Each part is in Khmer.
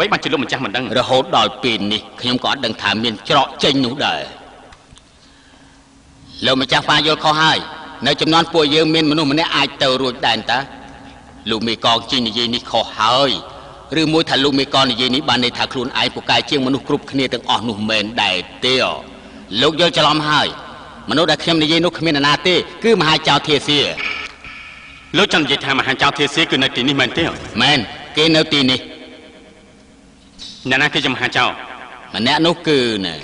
អ្វីបានជាលោកម្ចាស់មិនដឹងរហូតដល់ពេលនេះខ្ញុំក៏អត់ដឹងថាមានច្រកចេញនោះដែរលោកម្ចាស់ហ្វាយល់ខុសហើយនៅចំនួនពួកយើងមានមនុស្សម្នាក់អាចទៅរួចដែរតាលោកមេកងជីនិយាយនេះខុសហើយឬមួយថាលោកមេកងនិយាយនេះបានន័យថាខ្លួនឯងពូកែជាងមនុស្សគ្រប់គ្នាទាំងអស់នោះមែនដែរទេលោកយល់ច្រឡំហើយមនុស្សដែលខ្ញុំនិយាយនោះគ្មាននរណាទេគឺមហាចៅធាសៀលោកចង់និយាយថាមហាចៅធាសៀគឺនៅទីនេះមែនទេមែនគេនៅទីនេះអ្នកណាគឺជាមហាចៅម្នាក់នោះគឺណែ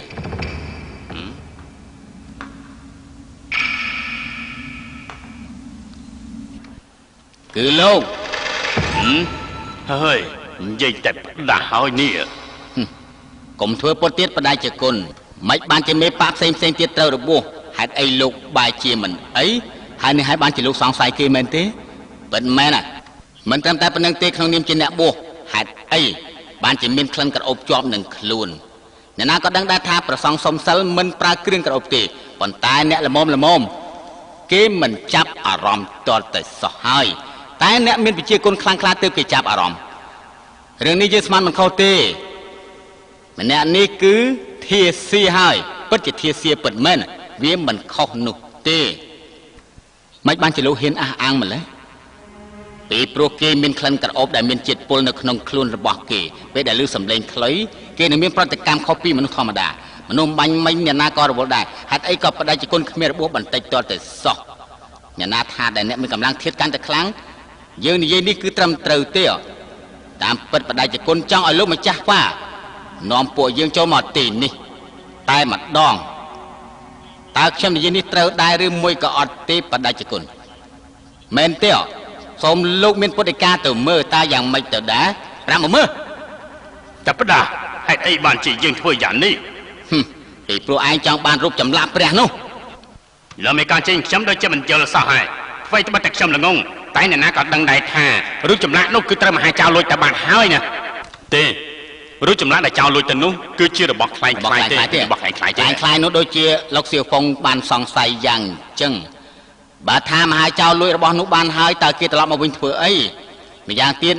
គឺលោកហើយនិយាយតែផ្ដាស់ហើយនេះកុំធ្វើពុតទៀតបដាជាគុណមិនបានជាមេបាក់ផ្សេងផ្សេងទៀតត្រូវរបួសហេតុអីលោកបែជាមិនអីហើយនេះហើយបានជាលោកសង្ស័យគេមែនទេពិតមែនណាមិនត្រឹមតែប៉ុណ្្នឹងទេក្នុងនាមជាអ្នកបួសហេតុអីបានជាមានក្លិនក្រអូបជាប់នឹងខ្លួនអ្នកណាក៏ដឹងដែរថាប្រសង់សុំសិលមិនប្រើគ្រឿងក្រអូបទេប៉ុន្តែអ្នកល្មមល្មមគេមិនចាប់អារម្មណ៍ទាល់តែសោះហើយតែអ្នកមានវិជ្ជាគុណខ្លាំងក្លាទើបគេចាប់អារម្មណ៍រឿងនេះយើងស្មានមិនខុសទេម្នាក់នេះគឺធាសៀហើយពិតជាធាសៀពិតមែនវាមិនខុសនោះទេមិនបានជាលោកហ៊ានអះអាងម្ល៉េះពីព្រោះគេមានក្លិនក្រអូបដែលមានជាតិពុលនៅក្នុងខ្លួនរបស់គេពេលដែលឮសំឡេងខ្លីគេនឹងមានប្រតិកម្មខុសពីមនុស្សធម្មតាមនុស្សបាញ់មិញអ្នកណាក៏រវល់ដែរហេតុអីក៏បដិជាគុណគ្មានរបួសបន្តិចទាល់តែសោះអ្នកណាថាដែលអ្នកមានកម្លាំងធាតុកាន់តែខ្លាំងយើងនិយាយនេះគឺត្រឹមត្រូវទេតាមពិតបដិជាគុណចង់ឲ្យលោកម្ចាស់ហ្វានាំពួកយើងចូលមកទីនេះតែម្ដងតើខ្ញុំនិយាយនេះត្រូវដែរឬមួយក៏អត់ទេបដិជាគុណមែនទេសូមលោកមានពុទ្ធិកាទៅមើលតើយ៉ាងម៉េចទៅដែរប្រាំមកមើលតែផ្ដាស់ហេតុអីបានជាយើងធ្វើយ៉ាងនេះពីព្រោះឯងចង់បានរូបចម្លាក់ព្រះនោះលោកមេកងចេញខ្ញុំដូចជាមិនយល់សោះហើយអ្វីត្បិតតែខ្ញុំល្ងងតែអ្នកណាក៏ដឹងដែរថារូបចម្លាក់នោះគឺត្រូវមហាចៅលួចតែបានហើយណាទេរូបចម្លាក់ដែលចៅលួចទៅនោះគឺជារបស់ក្លែងក្លាយទេរបស់ក្លែងក្លាយទេក្លែងក្លាយនោះដូចជាលោកសៀវហ្វុងបានសង្ស័យយ៉ាងអញ្ចឹងបើថាមហាចៅលួចរបស់នោះបានហើយតើគេត្រឡប់មកវិញធ្វើអីម្យ៉ាងទៀត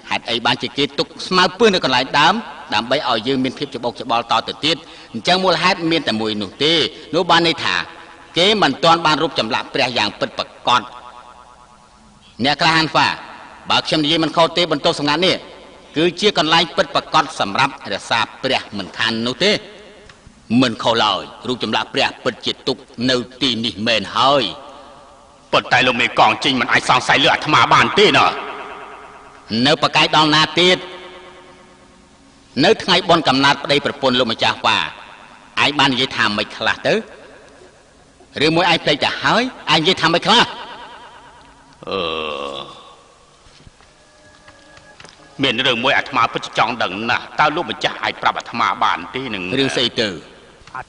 ហេតុអីបានជាគេទុកស្មៅពឹសនៅកន្លែងដើមដើម្បីឲ្យយើងមានភាពច្បោកច្បល់តទៅទៀតអញ្ចឹងមូលហេតុមានតែមួយនោះទេនោះបានន័យថាគេមិនទាន់បានរូបចម្លាក់ព្រះយ៉ាងពិតប្រាកដអ្នកក្លាហានហ្វាបើខ្ញុំនិយាយមិនខុសទេបន្ទប់សម្ងាត់នេះគឺជាកន្លែងពិតប្រាកដសម្រាប់រក្សាព្រះមិនខាននោះទេមិនខុសឡើយរូបចម្លាក់ព្រះពិតជាទុកនៅទីនេះមែនហើយប៉ុន្តែលោកមេកងចេញមិនអាចសង្ស័យលើអាត្មាបានទេណានៅបកាយដល់ណាទៀតនៅថ្ងៃបុណ្យកំណើតប្តីប្រពន្ធលោកម្ចាស់ហ្វាឯងបាននិយាយថាមិនខ្លះទៅឬមួយឯងភ្លេចទៅហើយឯងនិយាយថាមិនខ្លះមានរឿងមួយអាត្មាពិតចង់ដឹងណាស់តើលោកម្ចាស់អាចប្រាប់អាត្មាបានទេនឹងរឿងស្អីទៅ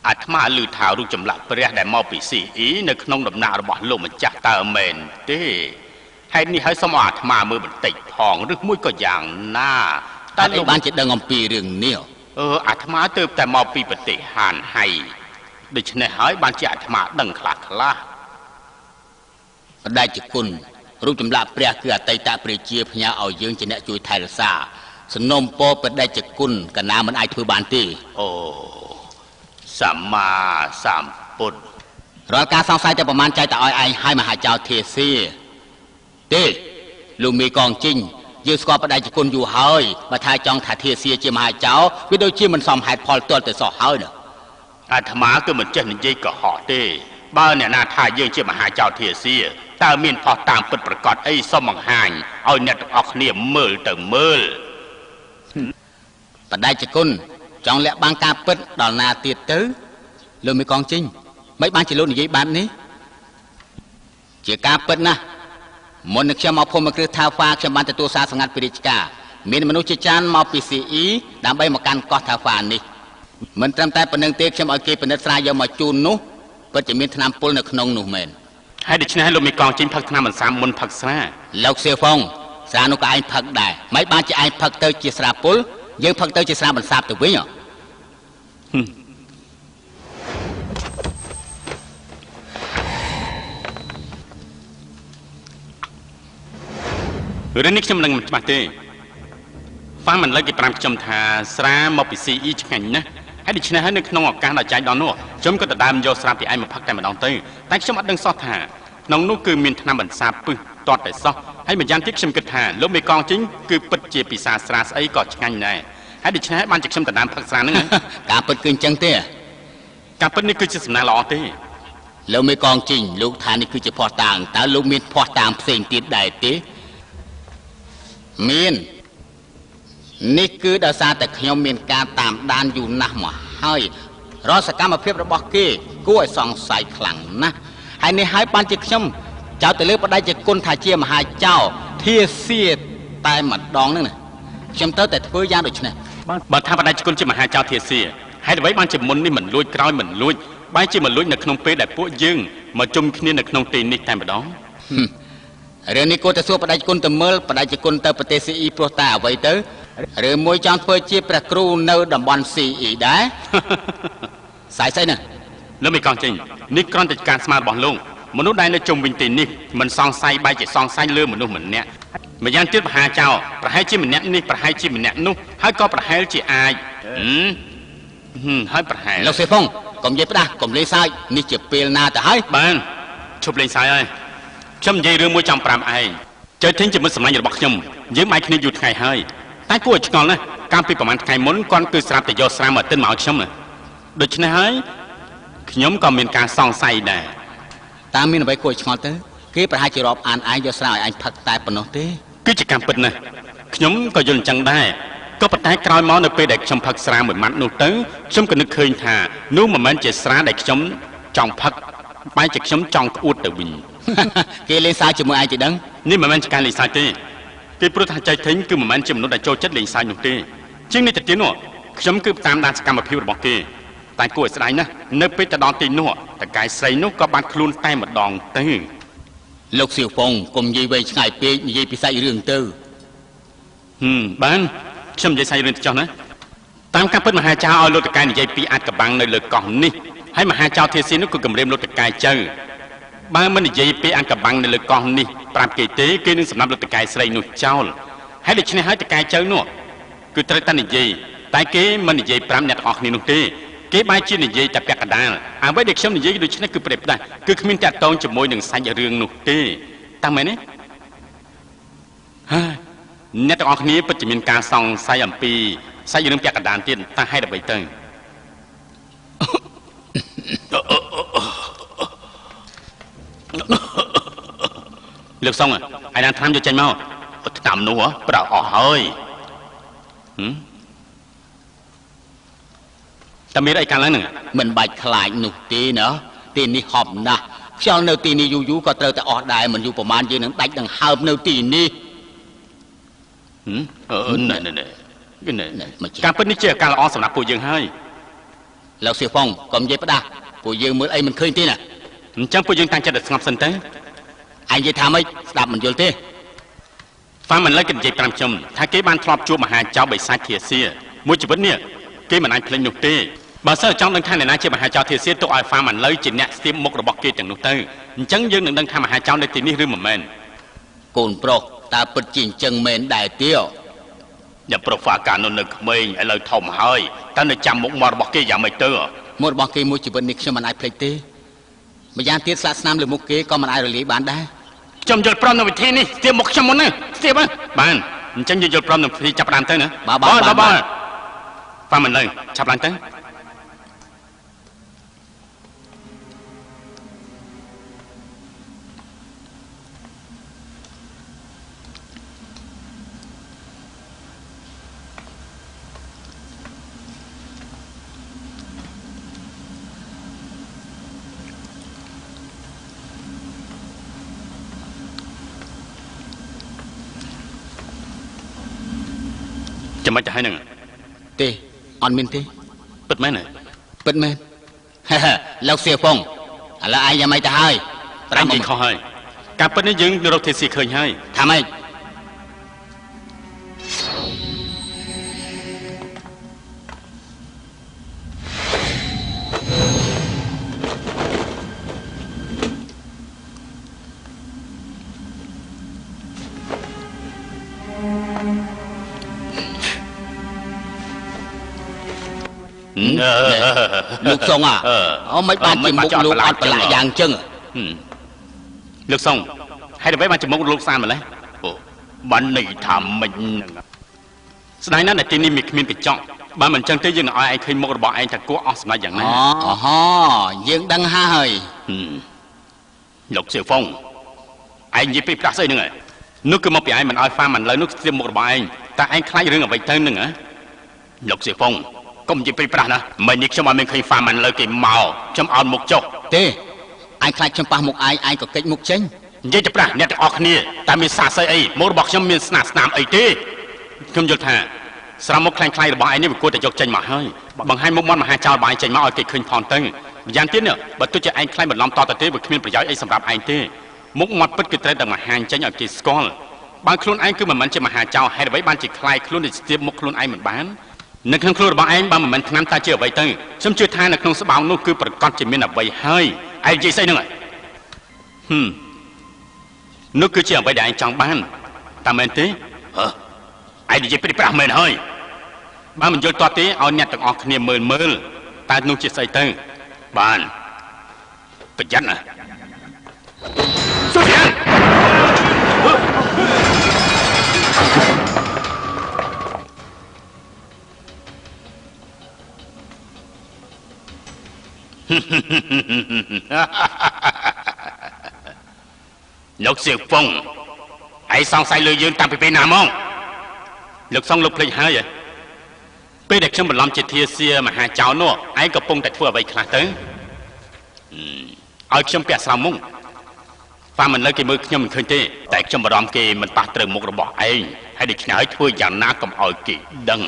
អាត្មាឮថារូបចម្លាក់ព្រះដែលមកពី CE នៅក្នុងដំណាក់របស់លោកម្ចាស់តើមែនទេហេតុនេះហើយសូមឲ្យអាត្មាមើលបន្តិចផងឬមួយក៏យ៉ាងណាតើលោកបានជាដឹងអំពីរឿងនេះអាត្មាទើបតែមកពីប្រទេសហានហៃដូច្នេះហើយបានជាអាត្មាដឹងខ្លះខ្លះបដិជាគុណរូបចម្លាក់ព្រះគឺអតីតព្រះជាផ្ញើឲ្យយើងជាអ្នកជួយថែរក្សាសំណុំពរបដិជាគុណកណាមិនអាចធ្វើបានទេអូសម្មាសម្ពុទ្ធរាល់ការសង្ស័យតែប្រមាណចៃតែឲ្យឯងឲ្យមហាចៅធាសៀទេលោកមេកងជីងយើងស្គាល់បដិជាគុណយូរហើយបើថាចង់ថាធាសៀជាមហាចៅវាដូចជាមិនសមហេតុផលទាល់តែសោះហើយណាអាត្មាគឺមិនចេះនិយាយកុហកទេបើអ្នកណាថាយើងជាមហាចៅធាសៀតើមានផុសតាមពិតប្រកបអីសូមបង្ហាញឲ្យអ្នកទាំងអស់គ្នាមើលទៅមើលបដិជាគុណចង់លាក់បាំងការពិតដល់ណាទៀតទៅលោកមេកងជីងមិនបានជាលោកនិយាយបែបនេះជាការពិតណាស់មុននឹងខ្ញុំមកភូមិគ្រឹះថាហ្វាខ្ញុំបានទទួលសារសម្ងាត់ពីរាជការមានមនុស្សជាច្រើនមកពី CE ដើម្បីមកកាន់កោះថាហ្វានេះមិនត្រឹមតែប៉ុណ្្នឹងទេខ្ញុំឲ្យគេពិនិត្យស្រាយកមកជូននោះពិតជាមានថ្នាំពុលនៅក្នុងនោះមែនហើយដូច្នេះលោកមេកងចេញផឹកថ្នាំបន្សាំមុនផឹកស្រាលោកសៀហ្វុងស្រានោះក៏ឯងផឹកដែរមិនបានជាឯងផឹកទៅជាស្រាពុលយើងផឹកទៅជាស្រាបន្សាបទៅវិញរឿងនេះខ្ញុំនឹងមិនច្បាស់ទេ ហ្វាមិនលើកគេប្រាប់ខ្ញុំថាស្រាមកពី CE ឆ្ងាញ់ណាស់ហើយដូច្នេះហើយនៅក្នុងឱកាសដ៏ចែកដល់នោះខ្ញុំក៏ទៅដើមយកស្រាពីឯងមកផឹកតែម្ដងទៅតែខ្ញុំអត់ដឹងសោះថាក្នុងនោះគឺមានថ្នាំបន្សាបពឹសទាត់តែសោះហើយម្យ៉ាងទៀតខ្ញុំគិតថាលោកមេកងជីងគឺពិតជាពិសាស្រាស្អីក៏ឆ្ងាញ់ដែរហើយដូច្នេះហើយបានជាខ្ញុំទៅដើមផឹកស្រាហ្នឹងការពិតគឺអញ្ចឹងទេការពិតនេះគឺជាសំណាងល្អទេលោកមេកងជីងលោកថានេះគឺជាភស្តុតាងតើលោកមានភស្តុតាងផ្សេងទៀតដែរទេមាននេះគឺដោយសារតែខ្ញុំមានការតាមដានយូរណាស់មកហើយរាល់សកម្មភាពរបស់គេគួរឲ្យសង្ស័យខ្លាំងណាស់ហើយនេះហើយបានជាខ្ញុំចោទទៅលើបដិជាគុណថាជាមហាចោរធាសៀតែម្ដងហ្នឹងណាខ្ញុំត្រូវតែធ្វើយ៉ាងដូចនេះបើថាបដិជាគុណជាមហាចោរធាសៀហេតុអ្វីបានជាមុននេះមិនលួចក្រោយមិនលួចបែរជាមកលួចនៅក្នុងពេលដែលពួកយើងមកជុំគ្នានៅក្នុងទីនេះតែម្ដងរឿងនេះគួរតែសួរបដិជាគុណទៅមើលបដិជាគុណទៅប្រទេស CE ព្រោះតែអ្វីទៅឬមួយចង់ធ្វើជាព្រះគ្រូនៅតំបន់ CE ដែរស្អីស្អីណាលោកមេកងចេញនេះគ្រាន់តែការស្មានរបស់លោកមនុស្សដែលនៅជុំវិញទីនេះមិនសង្ស័យបែរជាសង្ស័យលើមនុស្សម្នាក់ម្យ៉ាងទៀតមហាចោរប្រហែលជាម្នាក់នេះប្រហែលជាម្នាក់នោះហើយក៏ប្រហែលជាអាចហើយប្រហែលលោកសេហ្វុងកុំនិយាយផ្ដាស់កុំលេងសើចនេះជាពេលណាទៅហើយបានឈប់លេងសើចហើយខ្ញុំនិយាយរឿងមួយចង់ប្រាប់ឯងចើធិញជាមិត្តសម្លាញ់របស់ខ្ញុំយើងបែកគ្នាយូរថ្ងៃហើយតែគួរឲ្យឆ្ងល់ណាស់កាលពីប្រហែលថ្ងៃមុនគាត់គឺស្រាប់តែយកស្រាមកទិញមកឲ្យខ្ញុំណាដូច្នេះហើយខ្ញុំក៏មានការសង្ស័យដែរតាមមានអ្វីគួរឲ្យឆ្ងល់ទៅគេប្រហែលជារាប់អានឯងយកស្រាឲ្យឯងផឹកតែប៉ុណ្ណោះទេគឺជាកម្មពិតណាស់ខ្ញុំក៏យល់អញ្ចឹងដែរក៏ប៉ុន្តែក្រោយមកនៅពេលដែលខ្ញុំផឹកស្រាមួយម៉ាត់នោះទៅខ្ញុំក៏នឹកឃើញថានោះមិនមែនជាស្រាដែលខ្ញុំចង់ផឹកបែរជាខ្ញុំចង់ក្អួតទៅវិញគេលេងសើចជាមួយឯងទេដឹងនេះមិនមែនជាការលេងសើចទេពីព្រោះថាចៃធិញគឺមិនមែនជាមនុស្សដែលចូលចិត្តលេងសើចនោះទេជាងនេះទៅទៀតនោះខ្ញុំគឺតាមដានសកម្មភាពរបស់គេតែគួរឲ្យស្ដាយណាស់នៅពេលទៅដល់ទីនោះតកែស្រីនោះក៏បានខ្លួនតែម្ដងទៅលោកសៀវហ្វុងកុំនិយាយវែងឆ្ងាយពេកនិយាយពីសាច់រឿងទៅបានខ្ញុំនិយាយសាច់រឿងទៅចុះណាតាមការពិតមហាចៅឲ្យលោកតកែនិយាយពីអាចកបាំងនៅលើកោះនេះហើយមហាចៅធាស៊ីនោះគឺគម្រាមលោកតកែចៅបើមិននិយាយពីអាចកបាំងនៅលើកោះនេះប្រាប់គេទេគេនឹងសម្លាប់លោកតកែស្រីនោះចោលហើយដូច្នេះហើយតកែចៅនោះគឺត្រូវតែនិយាយតែគេមិននិយាយប្រាប់អ្នកទាំងអស់គ្នានោះទេគេបែរជានិយាយតែពាក់កណ្ដាលអ្វីដែលខ្ញុំនិយាយដូច្នេះគឺប្រេបផ្ដាស់គឺគ្មានតាក់ទងជាមួយនឹងសាច់រឿងនោះទេតាមមែនទេហើយអ្នកទាំងអស់គ្នាពិតជាមានការសង្ស័យអំពីសាច់រឿងពាក់កណ្ដាលទៀតតើហេតុអ្វីទៅលើកសុងឯណាថ្នាំយកចេញមកថ្នាំនោះប្រើអស់ហើយតែមានអីកើតឡើងហ្នឹងមិនបាច់ខ្លាចនោះទេណាទីនេះហប់ណាស់ខ្យល់នៅទីនេះយូរយូរក៏ត្រូវតែអស់ដែរមិនយូរប្រហែលយើងនឹងដាច់ដង្ហើមនៅទីនេះណែណែណែការពិតនេះជាការល្អសម្រាប់ពួកយើងហើយលោកសៀហ្វុងកុំនិយាយផ្ដាស់ពួកយើងមើលអីមិនឃើញទេណាអញ្ចឹងពួកយើងតាំងចិត្តឲ្យស្ងប់សិនទៅឯងនិយាយថាម៉េចស្ដាប់មិនយល់ទេហ្វាមិនលើកនិយាយប្រាប់ខ្ញុំថាគេបានធ្លាប់ជួបមហាចៅបិសាចធាសៀមួយជីវិតនេះគេមិនអាចភ្លេចនោះទេបើសិនចង់ដឹងថាអ្នកណាជាមហាចៅធាសៀទុកឲ្យហ្វាមិនលើជាអ្នកស្ទាបមុខរបស់គេទាំងនោះទៅអញ្ចឹងយើងនឹងដឹងថាមហាចៅនៅទីនេះឬមិនមែនកូនប្រុសតើពិតជាអញ្ចឹងមែនដែរទេអ្នកប្រុសហ្វាកានៅក្មេងឥឡូវធំហើយតើនៅចាំមុខមាត់របស់គេយ៉ាងម៉េចទៅមុខរបស់គេមួយជីវិតនេះខ្ញុំមិនអាចភ្លេចទេម្យ៉ាងទៀតស្លាកស្នាមលើមុខគេក៏មិនអាចរលាយបានដែរខ្ញុំយល់ព្រមនឹងវិធីនេះស្ទាបមុខខ្ញុំមុនណាស្ទាបបានអញ្ចឹងយើងយល់ព្រមនឹងវិធីចាប់ផ្ដើមទៅណាបាទបាទបាទហ្វាមិនលើឆាប់ឡើងទៅចាំមិនទៅហើយនឹងទេអត់មានទេពិតមែនទេពិតមែនលោកសៀហ្វុងឥឡូវឯងយ៉ាងម៉េចទៅហើយប្រាំនិយាយខុសហើយការពិតនេះយើងរកទេស៊ីឃើញហើយថាម៉េច លោកសុងអូមិនបានជាមុខលោកអត់ប្រឡាក់យ៉ាងចឹងលោកសុងហេតុអ្វីបានជាមុខលោកស្អាតម្ល៉េះអូបានន័យថាមិនហ្នឹងស្ដាយណាស់ដែលទីនេះមានគ្មានកញ្ចក់បើមិនចឹងទេយើងនឹងឲ្យឯងឃើញមុខរបស់ឯងថាគួរអស់សម្ដេចយ៉ាងណាអូហូយើងដឹងហើយលោកសៀវហ្វុងឯងនិយាយពីប្រាស់ស្អីហ្នឹងហ៎នោះគឺមកពីឯងមិនឲ្យហ្វាមិនលើនោះស្ទាបមុខរបស់ឯងតែឯងខ្លាចរឿងអ្វីទៅហ្នឹងហ៎លោកសៀវហ្វុងកុំនិយាយពីប្រាស់ណាមិននេះខ្ញុំអត់មានឃើញហ្វាមិនលើគេមកខ្ញុំអោនមុខចុះទេឯងខ្លាចខ្ញុំប៉ះមុខឯងឯងក៏កិច្ចមុខចេញនិយាយទៅប្រាស់អ្នកទាំងអស់គ្នាតែមានសាស័យអីមុខរបស់ខ្ញុំមានស្នាស្នាមអីទេខ្ញុំយល់ថាស្រោមមុខខ្លាំងខ្លាយរបស់ឯងនេះវាគួរតែយកចេញមកហើយបង្ហាញមុខមាត់មហាចោលរបស់ឯងចេញមកឲ្យគេឃើញផងទៅម្យ៉ាងទៀតនេះបើទោះជាឯងខ្លាញ់បន្លំតទៅទេវាគ្មានប្រយោជន៍អីសម្រាប់ឯងទេមុខមាត់ពិតគឺត្រូវតែបង្ហាញចេញឲ្យគេស្គាល់បើខ្លួនឯងគឺមិនមែនជាមហាចោលហេតុអ្វីបានជាខ្លាយខ្លួនទៅស្ទាបមុខខ្លួនឯងមិនបាននៅក្នុងខ្លួនរបស់ឯងបើមិនមែនថ្នាំតើជាអ្វីទៅខ្ញុំជឿថានៅក្នុងស្បោងនោះគឺប្រកាសជាមានអ្វីហើយឯងនិយាយស្អីហ្នឹងហឹមនោះគឺជាអ្វីដែលឯងចង់បានតាមមែនទេហ៎ឯងនិយាយពីប្រាស់មែនហើយបើមិនយល់តទេឲ្យអ្នកទាំងអស់គ្នាមើលមើលតើនោះជាស្អីទៅបានប្រយ័ត្នណាសុយានលោកសៀវហ្វុងឯងសង្ស័យលើយើងតាំងពីពេលណាមកលោកសង្ឃលោកភ្លេចហើយពេលដែលខ្ញុំបន្លំជាធាសៀមហាចោលនោះឯងកំពុងតែធ្វើអ្វីខ្លះទៅឲ្យខ្ញុំពាក់ស្រោមមុខហ្វាមិនលើគេមើលខ្ញុំមិនឃើញទេតែខ្ញុំបារម្ភគេមិនប៉ះត្រូវមុខរបស់ឯងហើយដូច្នេះហើយធ្វើយ៉ាងណាកុំឲ្យគេដឹង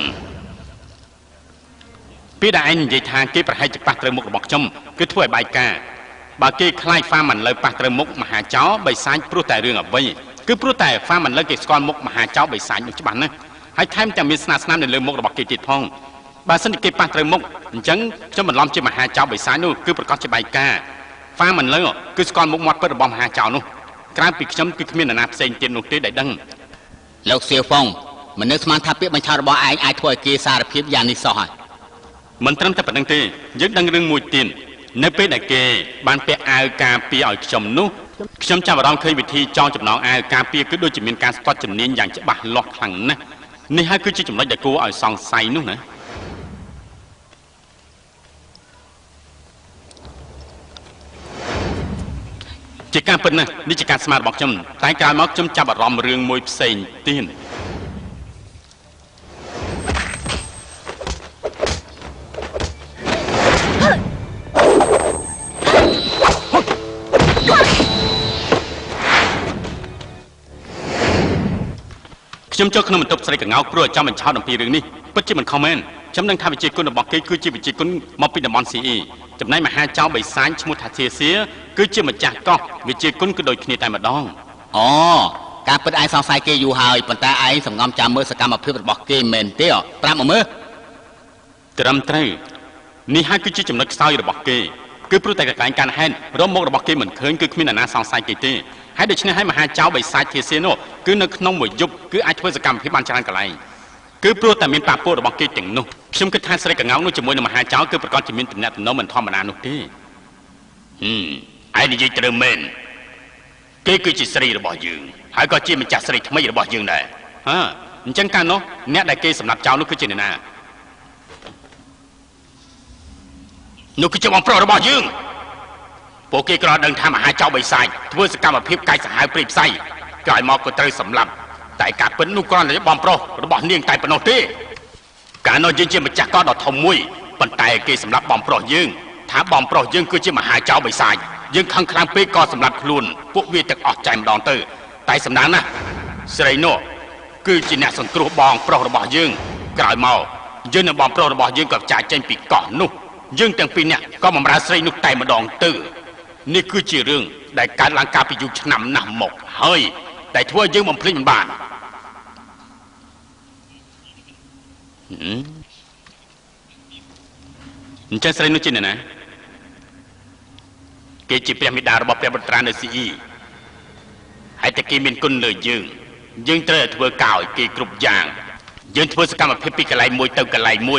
ពេលដែលឯងនិយាយថាគេប្រហែលជាប៉ះត្រូវមុខរបស់ខ្ញុំគឺធ្វើឲ្យបាយការបើគេខ្លាចហ្វាមិនលើប៉ះត្រូវមុខមហាចោលបិសាចព្រោះតែរឿងអ្វីគឺព្រោះតែហ្វាមិនលើគេស្គាល់មុខមហាចោលបិសាចនោះច្បាស់ណាស់ហើយថែមទាំងមានស្នាស្នាមនៅលើមុខរបស់គេទៀតផងបើសិនជាគេប៉ះត្រូវមុខអញ្ចឹងខ្ញុំបន្លំជាមហាចោលបិសាចនោះគឺប្រកាសជាបាយការហ្វាមិនលើគឺស្គាល់មុខមាត់ពិតរបស់មហាចោលនោះក្រៅពីខ្ញុំគឺគ្មាននរណាផ្សេងទៀតនោះទេដែលដឹងលោកសៀវហ្វុងមិននឹកស្មានថាពាក្យបញ្ឆោតរបស់ឯងអាចធ្វើឲ្យគេសារភាពយ៉ាងនេះសោះហើយមិនត្រឹមតែប៉ុណ្្នឹងទេយើងដឹងរឿងមួយទៀតនៅពេលដែលគេបានពាក់អាវការពារឲ្យខ្ញុំនោះខ្ញុំចាប់អារម្មណ៍ឃើញវិធីចងចំណងអាវការពារគឺដូចជាមានការស្ទាត់ជំនាញយ៉ាងច្បាស់លាស់ខ្លាំងណាស់នេះហើយគឺជាចំណុចដែលគួរឲ្យសង្ស័យនោះណាជាការពិតណាស់នេះជាការស្មានរបស់ខ្ញុំតែក្រោយមកខ្ញុំចាប់អារម្មណ៍រឿងមួយផ្សេងទៀតខ្ញុំចូលក្នុងបន្ទប់ស្រីកងោកព្រោះចាំបញ្ឆោតអំពីរឿងនេះពិតជាមិនខុសមែនខ្ញុំដឹងថាវិជាគុណរបស់គេគឺជាវិជាគុណមកពីតំបន់ CE ចំណែកមហាចៅបិសាចឈ្មោះថាធាសៀគឺជាម្ចាស់កោះវិជាគុណគឺដូចគ្នាតែម្ដងអូការពិតឯងសង្ស័យគេយូរហើយប៉ុន្តែឯងសំងំចាំមើលសកម្មភាពរបស់គេមែនទេប្រាប់មកមើលត្រឹមត្រូវនេះហើយគឺជាចំណុចខ្សោយរបស់គេគឺព្រោះតែកន្លែងកាន់ហេតុរកមុខរបស់គេមិនឃើញគឺគ្មាននរណាសង្ស័យគេទេហើយដូច្នេះហើយមហាចៅបិសាចធាសៀនោះគឺនៅក្នុងមួយយប់គឺអាចធ្វើសកម្មភាពបានច្រើនកន្លែងគឺព្រោះតែមានប៉ាពួករបស់គេទាំងនោះខ្ញុំគិតថាស្រីកងោកនោះជាមួយនឹងមហាចៅគឺប្រកាសជាមានទំនាក់ទំនងមិនធម្មតានោះទេឯងនិយាយត្រូវមែនគេគឺជាស្រីរបស់យើងហើយក៏ជាម្ចាស់ស្រីថ្មីរបស់យើងដែរហាអញ្ចឹងកាលនោះអ្នកដែលគេសម្លាប់ចោលនោះគឺជាអ្នកណានោះគឺជាបងប្រុសរបស់យើងពួកគេក៏ដឹងថាមហាចៅបិសាចធ្វើសកម្មភាពកាយសាហាវព្រៃផ្សៃក្រោយមកក៏ត្រូវសម្លាប់តែការពិតនោះគ្រាន់តែបងប្រុសរបស់នាងតែប៉ុណ្ណោះទេកាលនោះយើងជាម្ចាស់កោះដ៏ធំមួយប៉ុន្តែគេសម្លាប់បងប្រុសយើងថាបងប្រុសយើងគឺជាមហាចៅបិសាចយើងខឹងខ្លាំងពេកក៏សម្លាប់ខ្លួនពួកវាទាំងអស់ចែម្ដងទៅតែសំណាងណាស់ស្រីនោះគឺជាអ្នកសង្គ្រោះបងប្រុសរបស់យើងក្រោយមកយើងនិងបងប្រុសរបស់យើងក៏ចាកចេញពីកោះនោះយើងទាំងពីរនាក់ក៏បម្រើស្រីនោះតែម្ដងទៅនេះគឺជារឿងដែលកើតឡើងកាលពីយូរឆ្នាំណាស់មកហើយតែធ្វើឲ្យយើងបំភ្លេចមិនបានអញ្ចឹងស្រីនោះជាអ្នកណាគេជាព្រះមេដារបស់ព្រះបុត្រានៅស៊ីអ៊ីហើយតែគេមានគុណលើយើងយើងត្រូវតែធ្វើការឲ្យគេគ្រប់យ៉ាងយើងធ្វើសកម្មភាពពីកន្លែងមួយទៅកន្លែងមួយ